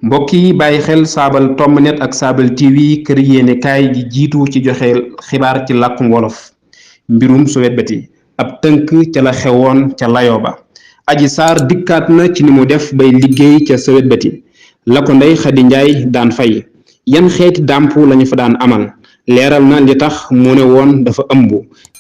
mbokk yi bàyyi xel saabal tomb net ak saabal TV kër yéene kaay gi jiitu ci joxe xibaar ci làkkum wolof. mbirum Sowét Beti ab tënk ca la xewoon ca layoo ba. Adji Sarr dikkaat na ci ni mu def bay liggéey ca Sowét Beti la ko Ndeye Khady Ndiaye daan fay yan xeeti dàmp lañu fa daan amal leeral na li tax mu ne woon dafa ëmb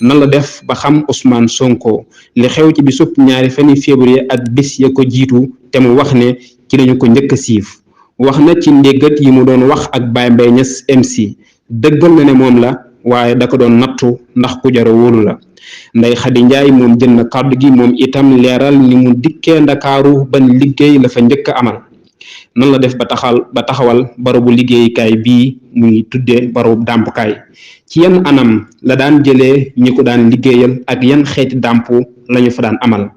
nan la def ba xam Ousmane Sonko li xew ci bisub ñaari fani février ak bis ya ko jiitu te mu wax ne ci lañu ko njëkk a siif wax na ci ndéggat yi mu doon wax ak Baye Mbaye Niass MC dëggal na ne moom la waaye da ko doon nattu ndax ku jara wóolu la. Ndeye Khady Ndiaye moom jël na kàddu gi moom itam leeral ni mu dikkee Ndakaaru ban liggéey la fa njëkk a amal nan la def ba taxawal barabu liggéeyukaay bii muy tuddee barabu dàmpukaay ci yan anam la daan jëlee ñi ko daan liggéeyal ak yan xeeti dàmp lañu fa daan amal.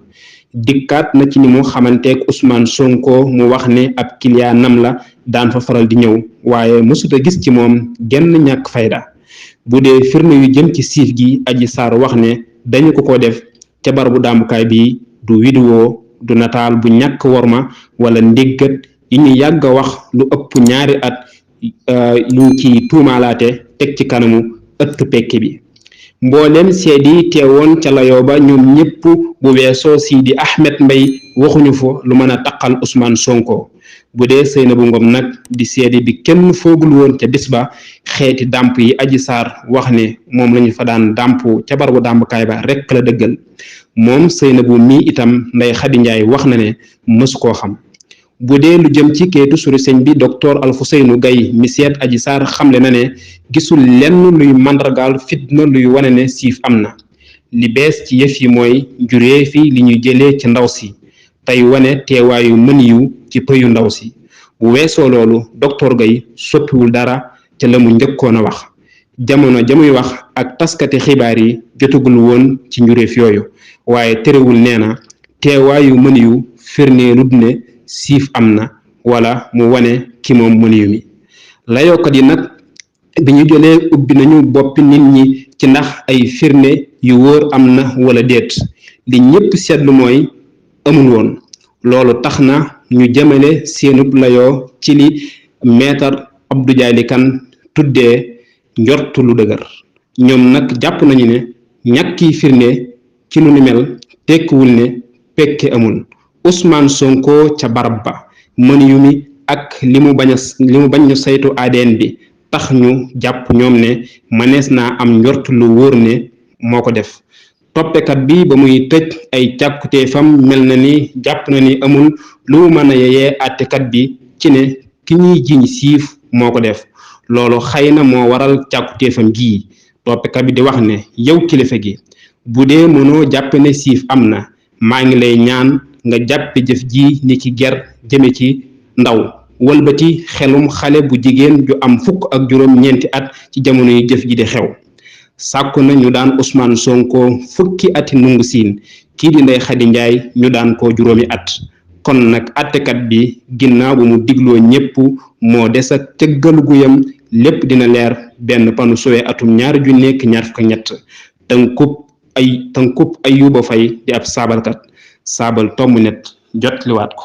dikkaat na ci ni mu xamanteeg Ousmane Sonko mu wax ne ab kiliyaanam la daan fa faral di ñëw waaye mësuta gis ci moom genn ñàkk fayda. bu dee firnde yu jëm ci siif gi Adji Sarr wax ne dañu ko def ca barabu dàmbukaay bi du vidéo du nataal bu ñàkk worma wala ndéggat yi ñu yàgg a wax lu ëpp ñaari at yuñ ci tuumaalaate teg ci kanamu ëttu pekk bi. mbooleem seedi teewoon ca layoo ba ñoom ñëpp bu weesoo Sidi Ahmed Mbaye waxuñu fa lu mën a taqal Ousmane Sonko bu dee Seynabou Ngom nag di seedi bi kenn foogul woon ca bis ba xeeti dàmp yi Adji Sarr wax ne moom lañu fa daan dàmp ca barabu dàmpukaay ba rekk la dëggal moom Seynabou mii itam Ndeye Khady Ndiaye wax na ne mësu koo xam. bu dee lu jëm ci keetu suru sëñ bi docteur Alfousseynou Gaye mi seet Adji Sarr xamle na ne gisul lenn luy màndargaal fitna luy wane ne siif am na li bees ci yëf yi mooy juree fi li ñuy jëlee ci ndaw si tey wane teewaayu mën yu ci pëyu ndaw si bu weesoo loolu docteur Gaye soppiwul dara ca la mu njëkkoon a wax jamono jamuy wax ak taskati xibaar yi jotagul woon ci njureef yooyu waaye terewul nee na teewaayu mën yu firndeelut ne siif am na wala mu wane ki moom mëniyu mi layookat yi nag bi ñu jëlee ubbi nañu boppi nit ñi ci ndax ay firnde yu wóor am na wala déet li ñépp seetlu mooy amul woon loolu tax na ñu jëmale seenub layoo ci li maître Abdou Dialy Kane tuddee njortu lu dëgër ñoom nag jàpp nañu ne ñàkki firnde ci nu ni mel tekkiwul ne pekke amul Ousmane Sonko ca barab ba mën yu mi ak li mu bañ ñu saytu ADN bi tax ñu jàpp ñoom ne mënees naa am njort lu wóor ne moo ko def toppekat bi ba muy tëj ay càkkutéefam mel na ni jàpp na ni amul lu mu mën a yeyee àttekat bi ci ne ki ñuy jiñ siif moo ko def loolu xëy na moo waral càkkutéefam gii toppekat bi di wax ne yow kilifa gi bu dee mënoo jàpp ne siif am na maa ngi lay ñaan nga jàppe jëf ji ni ki ger jëme ci ndaw wëlbati xelum xale bu jigéen ju am fukk ak juróom-ñeenti at ci jamono yi jëf ji di xew sàkku na ñu daan Ousmane Sonko fukki ati nungu siin kii di Ndeye Khady Ndiaye ñu daan ko juróomi at kon nag attekat bi ginnaaw bu mu digloo ñépp moo des ak cëggal guyam lépp dina leer benn panu suwe atum 2023 tënkub Ayuba Faye di ab saabalkat saabal tomb net jot liwaat ko